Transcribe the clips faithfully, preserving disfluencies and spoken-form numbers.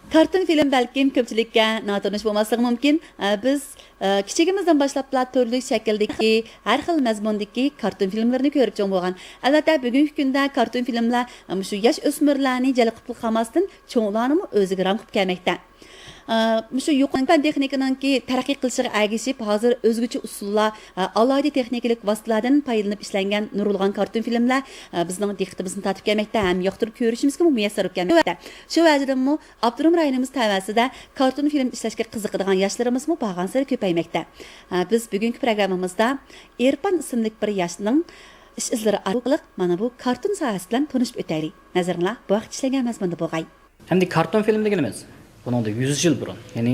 كارتون فىلىم بەلكىم كۆپچىلىككە ناتونۇش بولماسلىقى مۇمكىن. ئە، بىز، ئە، كىچىكىمىزدىن باشلاپلا تۈرلۈك شەكىلدىكى، ھەر خىل مەزمۇندىكى كارتون فىلىملىرىنى كۆرۈپ چوڭ بولغان. ئەلۋەتتە، بۈگۈنكى كۈندە كارتون فىلىملەر، ئە، مۇشۇ ياش ئۆسمۈرلەرنى جەلپ قىلىپ قالماستىن، چوڭلارنىمۇ ئۆزىگە رام قىلىپ كەلمەكتە. ئە، مۇشۇ يۇقىرى پەن تېخنىكىنىڭكى تەرەققىي قىلىشىغا ئەگىشىپ، ھازىر ئۆزگىچە ئۇسۇللار، ئە، ئالاھىدە تېخنىكىلىق ۋاسىتىلەردىن پايدىلىنىپ ئىشلەنگەن نۇرغۇنلىغان كارتون فىلىملەر، ئە، بىزنىڭ دىققىتىمىزنى تارتىپ كەلمەكتە ھەم ياقتۇرۇپ كۆرۈشىمىزگىمۇ مۇيەسسەر بولۇپ كەلمەكتە. شۇ ۋەجىدىنمۇ ئاپتونوم رايونىمىز تەۋەسىدە كارتون فىلىم ئىشلەشكە قىزىقىدىغان ياشلىرىمىزمۇ بارغانسېرى كۆپەيمەكتە. ئە، بىز بۈگۈنكى پروگراممىمىزدا ئېرپان ئىسىملىك بىر ياشنىڭ ئىش ئىزلىرى ئارقىلىق مانا بۇ كارتون ساھەسى بىلەن تونۇشۇپ ئۆتەيلى. نەزىرىڭلار بۇ ھەقتە ئىشلەنگەن مەزمۇندا بولغاي. ئەمدى كارتون فىلىم دېگىنىمىز، بۇنىڭدا يۈز يىل بۇرۇن، يەنى،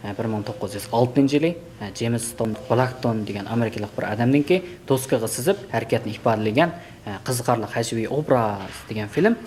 ئە، بىر مىڭ توققۇز يۈز ئالتىنچى يىلى، ئە، جېمس توم بلاكتون دېگەن ئامېرىكىلىق بىر ئادەمنىڭكى دوسكىغا سىزىپ ھەرىكەتنى ئىپادىلىگەن، ئە، قىزىقارلىق ھەجۋىي ئوبراز دېگەن فىلىم،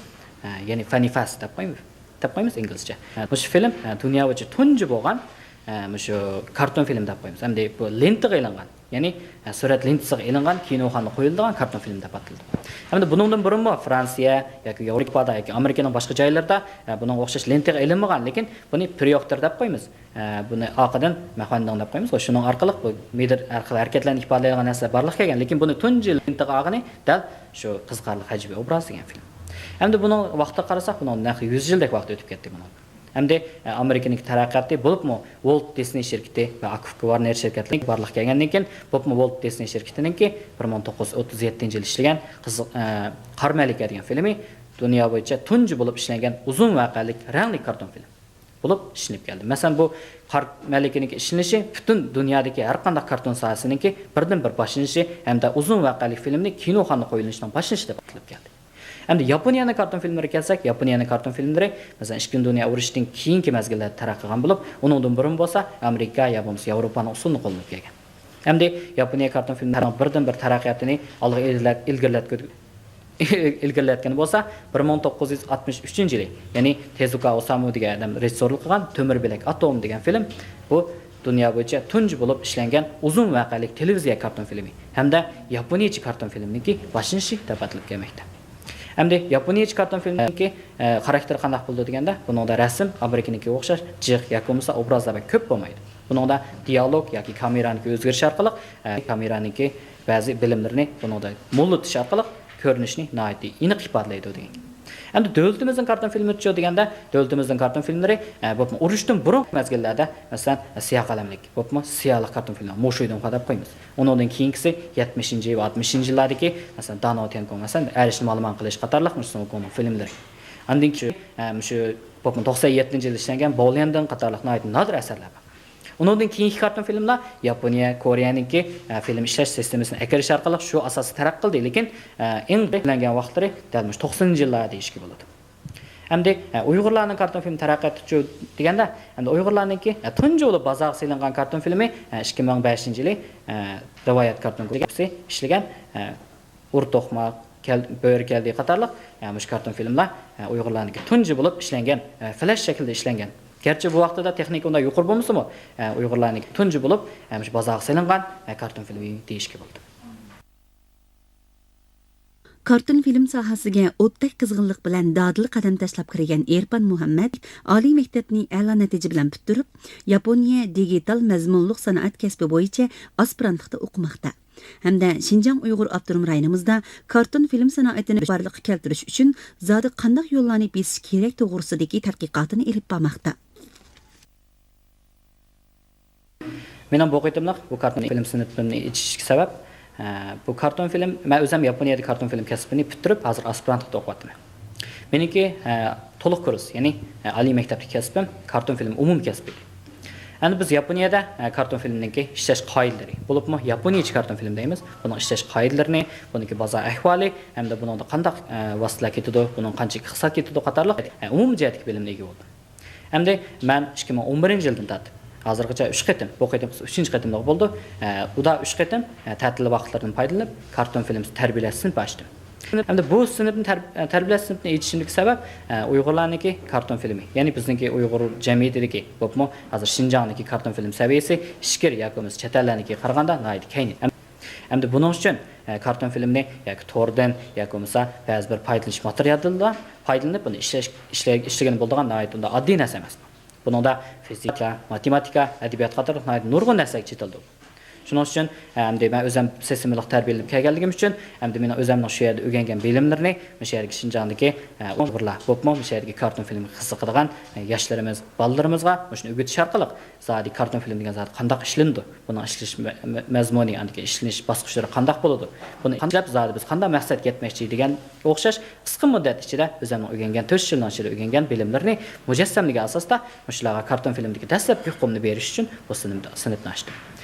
ئە، يەنى فەننى فەست دەپ قويمىز، دەپ قويمىز ئىنگلىزچە. ئە، مۇشۇ فىلىم، ئە، دۇنيا بويىچە تۇنجى بولغان، ئە، مۇشۇ كارتون فىلىم دەپ قويمىز. ئەمدى بۇ لېنتىغا ئېلىنغان، يەنى، ئە، سۈرەت لېنتىسىغا ئېلىنغان كىنوخانىدا قويۇلىدىغان كارتون فىلىم دەپ ئاتىلىدۇ. ھەمدە بۇنىڭدىن بۇرۇنمۇ فرانسىيە ياكى ياۋروپادا ياكى ئامېرىكىنىڭ باشقا جايلىرىدا، ئە، بۇنىڭغا ئوخشاش لېنتىغا ئېلىنمىغان، لېكىن بۇنى پرىيوكتور دەپ قويىمىز. ئە، بۇنى ئارقىدىن مەخۋەندىڭ دەپ قويىمىز. شۇنىڭ ئارقىلىق بۇ مىدىر ھەر خىل ھەرىكەتلەرنى ئىپادىلەيدىغان نەرسىلەر بارلىققا كەلگەن، لېكىن بۇنى تۇنجى لېنتىغا ئالغىنى دەل شۇ قىزىقارلىق ھەجۋىي ئوبراز دېگەن فىلىم. ئەمدى بۇنىڭ ۋاقتىغا قارىساق، بۇنىڭ نەق يۈز يىلدەك ۋاقىت ئۆتۈپ كەتتى بۇنىڭ. ئەمدى، ئە، ئامېرىكىنىڭكى تەرەققىياتى، بولۇپمۇ ۋولت دىسنېي شىركىتى ۋە ئاكۇفكا ۋارنېر شىركەتلىرى بارلىققا كەلگەندىن كېيىن، بولۇپمۇ ۋولت دىسنېي شىركىتىنىڭكى بىر مىڭ توققۇز يۈز ئوتتۇز يەتتىنچى يىلى ئىشلىگەن قىزىق، ئە، قارا مەلىكە دېگەن فىلىمى دۇنيا بويىچە تۇنجى بولۇپ ئىشلەنگەن ئۇزۇن ۋەقەلىك رەڭلىك كارتون فىلىم بولۇپ ئىشلىنىپ كەلدى. مەسىلەن، بۇ قارا مەلىكىنىڭكى ئىشلىنىشى پۈتۈن دۇنيادىكى ھەر قانداق كارتون ساھەسىنىڭكى بىردىنبىر باشلىنىشى ھەمدە ئۇزۇن ۋەقەلىك فىلىمنى كىنوخانىدا قويۇلۇشىنىڭ باشلىنىشى دەپ ئاتىلىپ كەلدى. ئەمدى ياپونىيەنىڭ كارتون فىلىملىرىگە كەلسەك، ياپونىيەنىڭ كارتون فىلىملىرى، مەسىلەن، ئىككىنچى دۇنيا ئۇرۇشىدىن كېيىنكى مەزگىللەردە تەرەققىي قىلغان بولۇپ، ئۇنىڭدىن بۇرۇن بولسا ئامېرىكا يا بولمىسا ياۋروپانىڭ ئۇسۇلىنى قوللىنىپ كەلگەن. ئەمدى ياپونىيە كارتون فىلىملىرىنىڭ بىردىنبىر تەرەققىياتىنى ئالغا ئىلگىرىلەت-، ئىلگىرىلەتكۈ-، ئىلگىرىلەتكىنى بولسا، بىر مىڭ توققۇز يۈز ئاتمىش ئۈچىنچى يىلى، يەنى تېزۇكا ئوسامۇ دېگەن ئادەم رېژىسسورلۇق قىلغان تۆمۈر بۆلەك ئاتوم دېگەن فىلىم. بۇ دۇنيا بويىچە تۇنجى بولۇپ ئىشلەنگەن ئۇزۇن ۋەقەلىك تېلېۋىزىيە كارتون فىلىمى ھەمدە ياپونىيىچە كارتون فىلىمنىڭكى باشلىنىشى دەپ ئاتىلىپ كەلمەكتە. ئەمدى ياپونىيىچە كارتون فىلىمنىڭكى، ئە، خاراكتېرى قانداق بولىدۇ دېگەندە، بۇنىڭدا رەسىم ئامېرىكىنىڭكىگە ئوخشاش جىق ياكى بولمىسا ئوبرازلار بەك كۆپ بولمايدۇ. بۇنىڭدا دىيالوگ ياكى كامېرانىڭكى ئۆزگىرىشى ئارقىلىق، ئە، كامېرانىڭكى بەزى بىلىملىرىنى بۇنىڭدا موللىتىش ئارقىلىق كۆرۈنۈشنى ناھايىتى ئېنىق ئىپادىلەيدۇ دېگەن گەپ. ئەمدى دۆلىتىمىزنىڭ كارتون فىلىملىرىچۇ دېگەندە، دۆلىتىمىزنىڭ كارتون فىلىملىرى، ئە، بولۇپمۇ ئۇرۇشتىن بۇرۇنقى مەزگىللەردە، مەسىلەن، سىياھ قەلەملىك، بولۇپمۇ سىياھلىق كارتون فىلىملەر، موشۇيدۇڭخۇا دەپ قويىمىز. ئۇنىڭدىن كېيىنكىسى يەتمىشىنچى ۋە ئاتمىشىنچى يىللاردىكى، مەسىلەن، دانو تيەنكوڭ، مەسىلەن، ئەرشنى مالىمان قىلىش قاتارلىق مۇشۇ سۇڭ ۋۇكۇڭنىڭ فىلىملىرى. ئاندىن كېيىن، ئە، مۇشۇ بولۇپمۇ توقسەن يەتتىنچى يىلى ئىشلەنگەن بوليەندىڭ قاتارلىق ناھايىتى نادىر ئەسەرلەر بار. ئۇنىڭدىن كېيىنكى كارتون فىلىملار ياپونىيە، كورېيەنىڭكى، ئە، فىلىم ئىشلەش سىستېمىسىنى ئەكىرىش ئارقىلىق شۇ ئاساستا تەرەققىي قىلدى. لېكىن، ئە، ئەڭ بىرلەنگەن ۋاقىتلىرى دەل مۇشۇ توقسىنىنچى يىللار دېيىشكە بولىدۇ. ئەمدى، ئە، ئۇيغۇرلارنىڭ كارتون فىلىم تەرەققىياتىچۇ دېگەندە، ئەمدى ئۇيغۇرلارنىڭكى، ئە، تۇنجى بولۇپ بازارغا سېلىنغان كارتون فىلىمى، ئە، ئىككى مىڭ بەشىنچى يىلى، ئە، رىۋايەت كارتون گۇرۇپپىسى ئىشلىگەن، ئە، ئۇر توقماق، كەل-، بۆرە كەلدى قاتارلىق، ئە، مۇشۇ كارتون فىلىملار، ئە، ئۇيغۇرلارنىڭكى تۇنجى بولۇپ ئىشلەنگەن، ئە، فلاش شەكلىدە ئىشلەنگەن. گەرچە بۇ ۋاقتىدا تېخنىكا ئۇنداق يۇقىرى بولمىسىمۇ، ئە، ئۇيغۇرلارنىڭكى تۇنجى بولۇپ، ئە، مۇشۇ بازارغا سېلىنغان، ئە، كارتون فىلىمى دېيىشكە بولىدۇ. كارتون فىلىم ساھەسىگە ئوتتەك قىزغىنلىق بىلەن دادىل قەدەم تاشلاپ كىرگەن ئېرپان مۇھەممەت ئالىي مەكتەپنى ئەلا نەتىجە بىلەن پۈتتۈرۈپ، ياپونىيە دىگىتال مەزمۇنلۇق سانائەت كەسپى بويىچە ئاسپىرانتلىقتا ئوقۇماقتا ھەمدە شىنجاڭ ئۇيغۇر ئاپتونوم رايونىمىزدا كارتون فىلىم سانائىتىنى بارلىققا كەلتۈرۈش ئۈچۈن زادى قانداق يوللارنى بېسىش كېرەك توغرىسىدىكى تەتقىقاتىنى ئېلىپ بارماقتا. مېنىڭ بۇ قېتىملىق بۇ كارتون فىلىم سىنىپىمنى ئېچىشتىكى سەۋەب، ئە، بۇ كارتون فىلىم، مەن ئۆزۈم ياپونىيەدە كارتون فىلىم كەسپىنى پۈتتۈرۈپ، ھازىر ئاسپىرانتلىقتا ئوقۇۋاتىمەن. مېنىڭكى، ئە، تولۇق كۇرس، يەنى، ئە، ئالىي مەكتەپتىكى كەسپىم كارتون فىلىم ئومۇمىي كەسپى ئىدى. ئەمدى بىز ياپونىيەدە، ئە، كارتون فىلىمنىڭكى ئىشلەش قائىدىلىرى، بولۇپمۇ ياپونىيىچە كارتون فىلىم دەيمىز، بۇنىڭ ئىشلەش قائىدىلىرىنى، بۇنىڭكى بازار ئەھۋالى ھەمدە بۇنىڭدا قانداق، ئە، ۋاسىتىلەر كېتىدۇ، بۇنىڭ قانچىلىك ئىقتىساد كېتىدۇ قاتارلىق، ئە، ئومۇمىي جەھەتتىكى بىلىمنى ئىگە بولدۇم. ئەمدى مەن ئىككى مىڭ ئون بىرىنچى يىلدىن تارتىپ، ھازىرغىچە ئۈچ قېتىم، بۇ قېتىم ئۈچىنچى قېتىملىق بولىدۇ. ئە، ئۇدا ئۈچ قېتىم، ئە، تەتىل ۋاقىتلىرىدىن پايدىلىنىپ، كارتون فىلىم تەربىيەلەش سىنىپى ئاچتىم. ئەمدى بۇ سىنىپنى تەر-، ئە، تەربىيەلەش سىنىپىنى ئېچىشىمدىكى سەۋەب، ئە، ئۇيغۇرلارنىڭكى كارتون فىلىمى، يەنى بىزنىڭكى ئۇيغۇر جەمئىيىتىدىكى، بولۇپمۇ ھازىر شىنجاڭدىكى كارتون فىلىم سەۋىيەسى ئىچكىرى ياكى بولمىسا چەت ئەللەرنىڭكىگە قارىغاندا ناھايىتى كەينى. ئەمدى بۇنىڭ ئۈچۈن، ئە، كارتون فىلىمنى ياكى توردىن ياكى بولمىسا بەزى بىر پايدىلىنىش ماتېرىيالىدىنلا پايدىلىنىپ، بۇنى ئىشلەش، ئىشلە-، ئىشلىگىلى بولىدىغان ناھايىتى ئۇنداق ئاددىي نەرسە ئەمەس بۇ. بۇنىڭدا فىزىكا، ماتېماتىكا، ئەدەبىيات قاتارلىق ناھايىتى نۇرغۇن نەرسىلەرگە چېتىلىدۇ. شۇنىڭ ئۈچۈن، ئەمدى مەن ئۆزۈم سېسىمىلىق تەربىيەلىنىپ كەلگەنلىكىم ئۈچۈن، ئەمدى مېنىڭ ئۆزۈمنىڭ شۇ يەردە ئۆگەنگەن بىلىملىرىنى مۇشۇ يەرگە شىنجاڭدىكى، ئە، ئۇيغۇرلار بولۇپمۇ مۇشۇ يەردىكى كارتون فىلىمگە قىزىقىدىغان، ئە، ياشلىرىمىز، بالىلىرىمىزغا مۇشۇنى ئۆگىتىش ئارقىلىق زادى كارتون فىلىم دېگەن زادى قانداق ئىشلىنىدۇ؟ بۇنىڭ ئىشلىنىش مە-، مە-، مەزمۇنى، ئاندىكى ئىشلىنىش باسقۇچلىرى قانداق بولىدۇ؟ بۇنى ئىشلەپ زادى بىز قانداق مەقسەتكە يەتمەكچى دېگەن ئوخشاش قىسقا مۇددەت ئىچىدە ئۆزۈمنىڭ ئۆگەنگەن، تۆت يىلنىڭ ئىچىدە ئۆگەنگەن بىلىملىرىنى مۇجەسسەملىگەن ئاساستا مۇشۇلارغا كارتون فىلىمدىكى دەسلەپكى يۇقۇمنى بېرىش ئۈچۈن بۇ سىنىپنى، سىنىپنى ئاچتىم.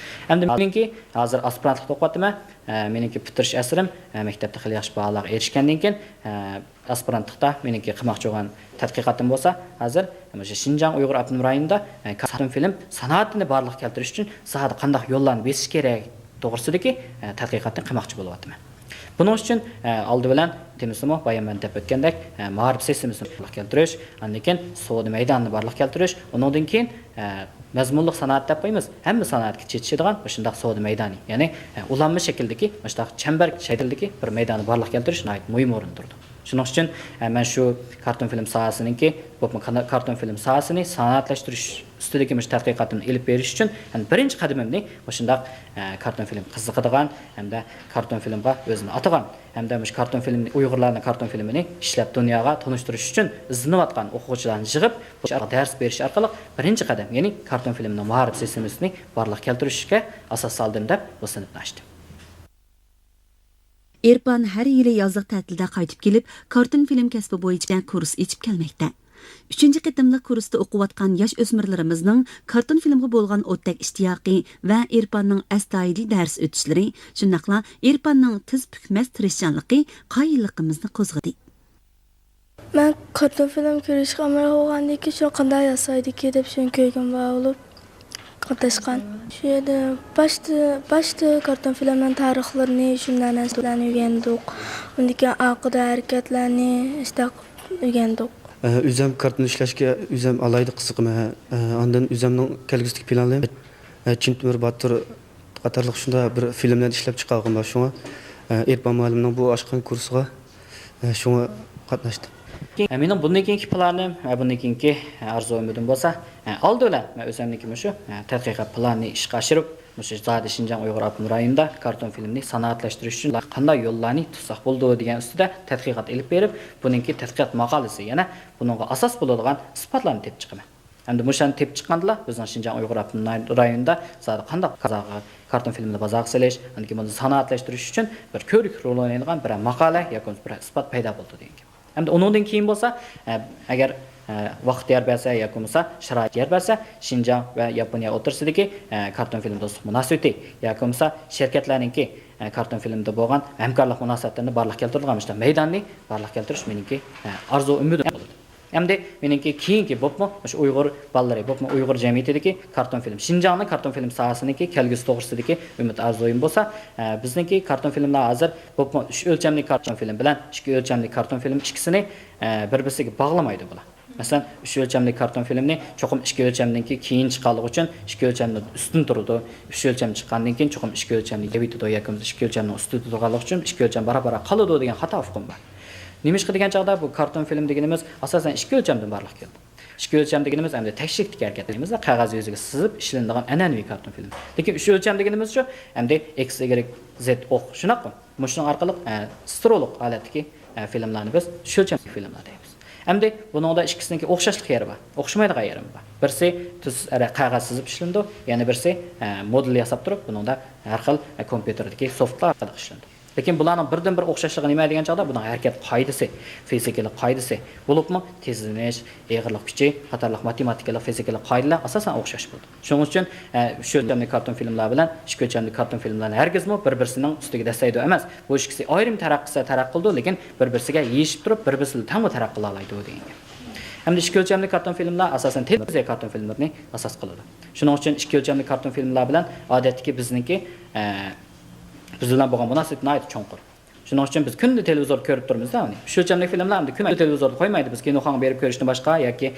ئەمدى مېنىڭكى ھازىر ئاسپىرانتلىقتا ئوقۇۋاتىمەن. ئە، مېنىڭكى پۈتتۈرۈش ئەسىرىم، ئە، مەكتەپتە خېلى ياخشى باھالارغا ئېرىشكەندىن كېيىن، ئە، ئاسپىرانتلىقتا مېنىڭكى قىلماقچى بولغان تەتقىقاتىم بولسا، ھازىر مۇشۇ شىنجاڭ ئۇيغۇر ئاپتونوم رايونىدا، ئە، كارتون فىلىم سانائىتىنى بارلىققا كەلتۈرۈش ئۈچۈن زادى قانداق يوللارنى بېسىش كېرەك توغرىسىدىكى، ئە، تەتقىقاتنى قىلماقچى بولۇۋاتىمەن. بۇنىڭ ئۈچۈن، ئە، ئالدى بىلەن تېمىسىمۇ بايا مەن دەپ ئۆتكەندەك، ئە، مائارىپ سىستېمىسىنى بارلىققا كەلتۈرۈش، ئاندىن كېيىن سودا مەيدانىنى بارلىققا كەلتۈرۈش، ئۇنىڭدىن كېيىن، ئە، مەزمۇنلۇق سانائەت دەپ قويىمىز، ھەممە سانائەتكە چېتىشىدىغان مۇشۇنداق سودا مەيدانى، يەنى، ئە، ئۇلانما شەكىلدىكى مۇشۇنداق چەمبەر شەكىلدىكى بىر مەيداننى بارلىققا كەلتۈرۈش ناھايىتى مۇھىم ئورۇندا تۇرىدۇ. شۇنىڭ ئۈچۈن، ئە، مەن شۇ كارتون فىلىم ساھەسىنىڭكى، بولۇپمۇ كانا-، كارتون فىلىم ساھەسىنى سانائەتلەشتۈرۈش ئۈستىدىكى مۇشۇ تەتقىقاتىمنى ئېلىپ بېرىش ئۈچۈن، يەنى بىرىنچى قەدىمىمنى مۇشۇنداق، ئە، كارتون فىلىم قىزىقىدىغان ھەمدە كارتون فىلىمغا ئۆزىنى ئاتىغان ھەمدە مۇشۇ كارتون فىلىمنى، ئۇيغۇرلارنىڭ كارتون فىلىمىنى ئىشلەپ دۇنياغا تونۇشتۇرۇش ئۈچۈن ئىزدىنىۋاتقان ئوقۇغۇچىلارنى يىغىپ، مۇشۇ ئارقىلىق دەرس بېرىش ئارقىلىق بىرىنچى قەدەم، يەنى كارتون فىلىمنىڭ مائارىپ سىستېمىسىنى بارلىققا كەلتۈرۈشكە ئاساس سالدىم دەپ بۇ سىنىپنى ئاچتىم. ئېرپان ھەر يىلى يازلىق تەتىلدە قايتىپ كېلىپ، كارتون فىلىم كەسپى بويىچە كۇرس ئېچىپ كەلمەكتە. ئۈچىنچى قېتىملىق كۇرستا ئوقۇۋاتقان ياش ئۆسمۈرلىرىمىزنىڭ كارتون فىلىمغا بولغان ئوتتەك ئىشتىياقى ۋە ئېرپاننىڭ ئەستايىدىل دەرس ئۆتۈشلىرى، شۇنداقلا ئېرپاننىڭ تىز پۈكمەس تىرىشچانلىقى قايىللىقىمىزنى قوزغىدى. مەن كارتون فىلىم كۆرۈشكە ئامراق بولغاندىن كېيىن، شۇ قانداق ياسايدىكى دەپ شۇنى كۆرگۈم بار بولۇپ قاتناشقان. شۇ يەردە باشتا، باشتا كارتون فىلىمنىڭ تارىخلىرىنى، شۇنداق نەرسىلەرنى ئۆگەندۇق. ئۇندىن كېيىن ئارقىدا ھەرىكەتلەرنى شۇنداق ئۆگەندۇق. ئە، ئۆزۈم كارتون ئىشلەشكە ئۆزۈم ئالاھىدە قىزىقىمەن. ئە، ئاندىن ئۆزۈمنىڭ كەلگۈسىدىكى پىلانلىرىم، ئە، چىن تۆمۈر باتۇر قاتارلىق شۇنداق بىر فىلىملەرنى ئىشلەپ چىقارغۇم بار. شۇڭا، ئە، ئېرپان مۇئەللىمنىڭ بۇ ئاچقان كۇرسىغا، ئە، شۇڭا قاتناشتىم. ئە، مېنىڭ بۇندىن كېيىنكى پىلانىم، ئە، بۇندىن كېيىنكى، ئە، ئارزۇ ئۈمىدىم بولسا، ئە، ئالدى بىلەن مەن ئۆزۈمنىڭكى مۇشۇ، ئە، تەتقىقات پىلانىنى ئىشقا ئاشۇرۇپ، مۇشۇ زادى شىنجاڭ ئۇيغۇر ئاپتونوم رايونىدا كارتون فىلىمنى سانائەتلەشتۈرۈش ئۈچۈن قانداق يوللارنى تۇتساق بولىدۇ دېگەن ئۈستىدە تەتقىقات ئېلىپ بېرىپ، بۇنىڭكى تەتقىقات ماقالىسى، يەنە بۇنىڭغا ئاساس بولىدىغان ئىسپاتلارنى تېپىپ چىقىمەن. ئەمدى مۇشۇنى تېپىپ چىققاندىلا، بىزنىڭ شىنجاڭ ئۇيغۇر ئاپتونوم رايونىدا زادى قانداق بازارغا، كارتون فىلىمنى بازارغا سېلىش، ئاندىن كېيىن بۇنى سانائەتلەشتۈرۈش ئۈچۈن بىر كۆۋرۈك رول ئوينايدىغان بىرەر ماقالە ياكى بولمىسا بىرەر ئىسپات پەيدا بولىدۇ دېگەن گەپ. ئەمدى ئۇنىڭدىن كېيىن بولسا، ئە، ئەگەر، ئە، ۋاقىت يار بەرسە ياكى بولمىسا شارائىت يار بەرسە، شىنجاڭ ۋە ياپونىيە ئوتتۇرىسىدىكى، ئە، كارتون فىلىم دوستلۇق مۇناسىۋىتى ياكى بولمىسا شىركەتلەرنىڭكى، ئە، كارتون فىلىمدا بولغان ھەمكارلىق مۇناسىۋەتلىرىنى بارلىققا كەلتۈرىدىغان مۇشۇنداق مەيداننى بارلىققا كەلتۈرۈش مېنىڭكى، ئە، ئارزۇ ئۈمىدىم بولىدۇ. ئەمدى مېنىڭكى كېيىنكى بولۇپمۇ مۇشۇ ئۇيغۇر بالىلىرى، بولۇپمۇ ئۇيغۇر جەمئىيىتىدىكى كارتون فىلىم، شىنجاڭنىڭ كارتون فىلىم ساھەسىنىڭكى كەلگۈسى توغرىسىدىكى ئۈمىد ئارزۇيۇم بولسا، ئە، بىزنىڭكى كارتون فىلىملار ھازىر بولۇپمۇ ئۈچ ئۆلچەملىك كارتون فىلىم بىلەن ئىككى ئۆلچەملىك كارتون فىلىم ئىككىسىنى، ئە، بىر-بىرسىگە باغلىمايدۇ بۇلار. مەسىلەن، ئۈچ ئۆلچەملىك كارتون فىلىمنى چوقۇم ئىككى ئۆلچەمدىن كېيىن چىققانلىقى ئۈچۈن ئىككى ئۆلچەمدىن ئۈستۈن تۇرىدۇ. ئۈچ ئۆلچەم چىققاندىن كېيىن چوقۇم ئىككى ئۆلچەمنى يەۋېتىدۇ ياكى بولمىسا ئىككى ئۆلچەمنىڭ ئۈستىدە تۇرغانلىقى ئۈچۈن ئىككى ئۆلچەم بارا-بارا قالىدۇ دېگەن خاتا ئۇقۇم بار. نېمىشقا دېگەن چاغدا بۇ كارتون فىلىم دېگىنىمىز ئاساسەن ئىككى ئۆلچەمدىن بارلىققا كەلدى. ئىككى ئۆلچەم دېگىنىمىز ئەمدى تەكشىلىكتىكى ھەرىكەت دەيمىز، قەغەز يۈزىگە سىزىپ ئىشلىنىدىغان ئەنئەنىۋى كارتون فىلىم. لېكىن ئۈچ ئۆلچەم دېگىنىمىزچۇ، ئەمدى ئېكس، ئىگرېك، زېت ئوق، شۇنداققۇ؟ مۇشۇنىڭ ئارقىلىق، ئە، سترولۇق ھالەتتىكى، ئە، فىلىملارنى بىز ئۈچ ئۆلچەملىك فىلىملار دەيمىز. ئەمدى بۇنىڭدا ئىككىسىنىڭكى ئوخشاشلىق يېرى بار، ئوخشىمايدىغان يېرىمۇ بار. بىرسى تۈز قەغەز سىزىپ ئىشلىنىدۇ، يەنە بىرسى، ئە، مودېل ياساپ تۇرۇپ، بۇنىڭدا ھەر خىل، ئە، كومپيۇتېردىكى سوفتلار ئارقىلىق ئىشلىنىدۇ. لېكىن بۇلارنىڭ بىردىنبىر ئوخشاشلىقى نېمە دېگەن چاغدا، بۇنىڭ ھەرىكەت قائىدىسى، فىزىكىلىق قائىدىسى، بولۇپمۇ تېزلىنىش، ئېغىرلىق كۈچى قاتارلىق ماتېماتىكىلىق، فىزىكىلىق قائىدىلەر ئاساسەن ئوخشاش بولىدۇ. شۇنىڭ ئۈچۈن، ئە، ئۈچ ئۆلچەملىك كارتون فىلىملار بىلەن ئىككى ئۆلچەملىك كارتون فىلىملارنى ھەرگىزمۇ بىر-بىرسىنىڭ ئۈستىگە دەسسەيدۇ ئەمەس. بۇ ئىككىسى ئايرىم تەرەققىي قىلسا تەرەققىي قىلىدۇ، لېكىن بىر-بىرسىگە يېيىشىپ تۇرۇپ، بىر-بىرسى بىلەن تەڭمۇ تەرەققىي قىلالايدۇ دېگەن گەپ. ئەمدى ئىككى ئۆلچەملىك كارتون فىلىملار ئاساسەن تېلېۋىزىيە كارتون فىلىملىرىنى ئاساس قىلىدۇ. شۇنىڭ ئۈچۈن ئىككى ئۆلچەملىك كارتون فىلىملار بىلەن ئادەتتىكى بىزنىڭكى، ئە، بىز بىلەن بولغان مۇناسىۋىتى ناھايىتى چوڭقۇر. شۇنىڭ ئۈچۈن بىز كۈندە تېلېۋىزوردا كۆرۈپ تۇرىمىز-دە ئۇنى. ئۈچ ئۆلچەملىك فىلىملار ئەمدى كۈندە تېلېۋىزوردا قويمايدۇ، بىز كىنوخانىغا بېرىپ كۆرۈشتىن باشقا ياكى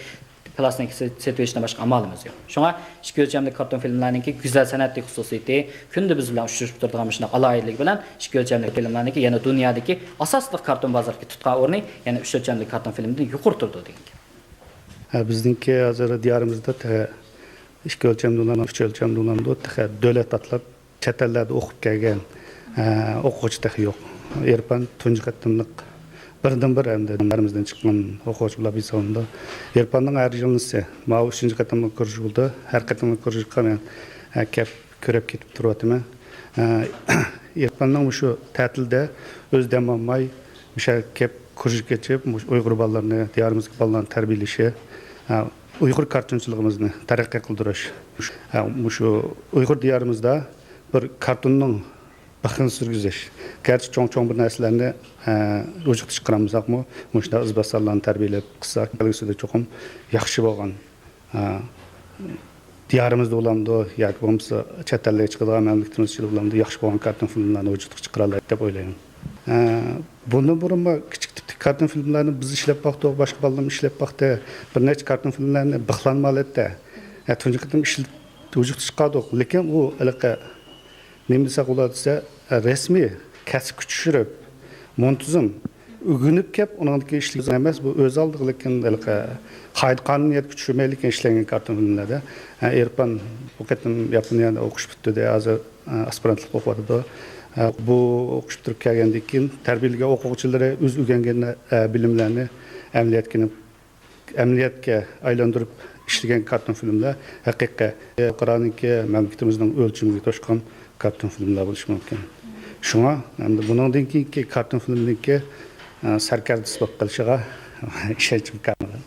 پىلاستىنكا سېتىۋېلىشتىن باشقا ئامالىمىز يوق. شۇڭا ئىككى ئۆلچەملىك كارتون فىلىملارنىڭكى گۈزەل سەنئەتلىك خۇسۇسىيىتى، كۈندە بىز بىلەن ئۇچرىشىپ تۇرىدىغان مۇشۇنداق ئالاھىدىلىكى بىلەن ئىككى ئۆلچەملىك فىلىملارنىڭكى يەنە دۇنيادىكى ئاساسلىق كارتون بازىرىدىكى تۇتقان ئورنى يەنە ئۈچ ئۆلچەملىك كارتون فىلىمدىن يۇقىرى تۇرىدۇ دېگەن گەپ. ھە، بىزنىڭكى ھازىر دىيارىمىزدا تېخى ئىككى ئۆلچەمدە بولامدۇ، ئۈچ ئۆلچەمدە بولامدۇ، تېخى دۆلەت ئاتلاپ چەت ئەللەردە ئوقۇپ كەلگەن، ھە، ئوقۇغۇچى تېخى يوق. ئېرپان تۇنجى قېتىملىق، بىردىنبىر ئەمدى دىيارىمىزدىن چىققان ئوقۇغۇچى بولۇپ ھېسابلىنىدۇ. ئېرپاننىڭ ھەر يىلىسى، ماۋۇ ئۈچىنچى قېتىملىق كۇرژۇكىدا، ھەر قېتىملىق كۇرژۇكقا مەن، ھە، كەپ كۆرۈپ كېتىپ تۇرۇۋاتىمەن. ئە، ئېرپاننىڭ مۇشۇ تەتىلدە ئۆزى دەم ئالماي، مۇشۇ يەرگە كەپ كۇرژۇك ئېچىپ، مۇشۇ ئۇيغۇر بالىلىرىنى، دىيارىمىزدىكى بالىلارنى تەربىيەلىشى، ئە، ئۇيغۇر كارتونچىلىقىمىزنى تەرەققىي قىلدۇرۇش، ئە، مۇشۇ ئۇيغۇر دىيارىمىزدا بىر كارتوننىڭ بېقىنى سۈرگۈزۈش. گەرچە چوڭ-چوڭ بىر نەرسىلەرنى، ئە، ۋۇجۇدقا چىقىرالمىساقمۇ، مۇشۇنداق ئىزباسارلارنى تەربىيەلەپ قىلساق، كەلگۈسىدە چوقۇم ياخشى بولغان، ئە، دىيارىمىزدا بولامدۇ ياكى بولمىسا چەت ئەللەرگە چىقىدىغان مەملىكىتىمىز ئىچىدە بولامدۇ ياخشى بولغان كارتون فىلىملارنى ۋۇجۇدقا چىقىرالايدۇ دەپ ئويلايمەن. ئە، بۇندىن بۇرۇنمۇ كىچىك تىپتىكى كارتون فىلىملارنى بىز ئىشلەپ باقتۇق، باشقا بالىلىرىمۇ ئىشلەپ باقتى. بىر نەچچە كارتون فىلىملارنى بىخلان مالەتتە، ئە، تۇنجى قېتىم ئىشلىتىپ ۋۇجۇدقا چىقاردۇق. لېكىن ئۇ ھېلىقى نېمە دېسەك بولىدۇ دېسە، رەسمىي كەسىپكە چۈشۈرۈپ، مۇنتىزىم ئۆگىنىپ كەپ، ئۇنىڭدىكى ئىشلىگەن ئەمەس، بۇ ئۆز ئالدىغا، لېكىن ھېلىقى قائىدە-قانۇنىيەتكە چۈشۈرمەيلىكىن ئىشلەنگەن كارتون فىلىملەردە. ھە، ئېرپان بۇ قېتىم ياپونىيەدە ئوقۇش پۈتتۈردى، ھازىر، ھە، ئاسپىرانتلىق ئوقۇۋاتىدۇ. ھە، بۇ ئوقۇش پۈتتۈرۈپ كەلگەندىن كېيىن تەربىيەلىگەن ئوقۇغۇچىلىرى ئۆز ئۆگەنگەن، ھە، بىلىملەرنى ئەمەلىيەتكە ئەمەلىيەتكە ئايلاندۇرۇپ ئىشلىگەن كارتون فىلىملەر ھەقىقەتەن خەلقئارانىڭكى، مەملىكىتىمىزنىڭ ئۆلچىمىگە توشقان كارتون فىلىملەر بولۇشى مۇمكىن. شۇڭا ئەمدى بۇنىڭدىن كېيىنكى كارتون فىلىمنىڭكى، ئە، سەركەردىسى بولۇپ قېلىشىغا ئىشەنچىم كامىل.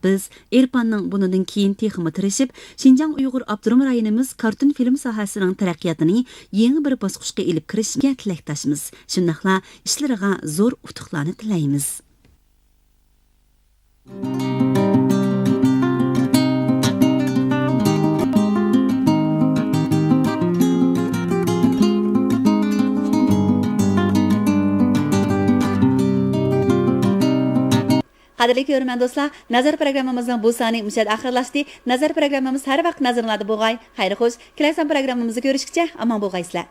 بىز ئېرپاننىڭ بۇنىڭدىن كېيىن تېخىمۇ تىرىشىپ، شىنجاڭ ئۇيغۇر ئاپتونوم رايونىمىز كارتون فىلىم ساھەسىنىڭ تەرەققىياتىنى يېڭى بىر باسقۇچقا ئېلىپ كىرىشىگە تىلەكداشمىز. شۇنداقلا ئىشلىرىغا زور ئۇتۇقلارنى تىلەيمىز. قەدىرلىك كۆرۈرمەن دوستلار، نەزەر پروگراممىمىزنىڭ بۇ سانى مۇشۇ يەردە ئاخىرلاشتى. نەزەر پروگراممىمىز ھەر ۋاقىت نەزىرىڭلاردا بولغاي. خەير خوش، كېلەر سان پروگراممىمىزدا كۆرۈشكىچە ئامان بولغايسىلەر.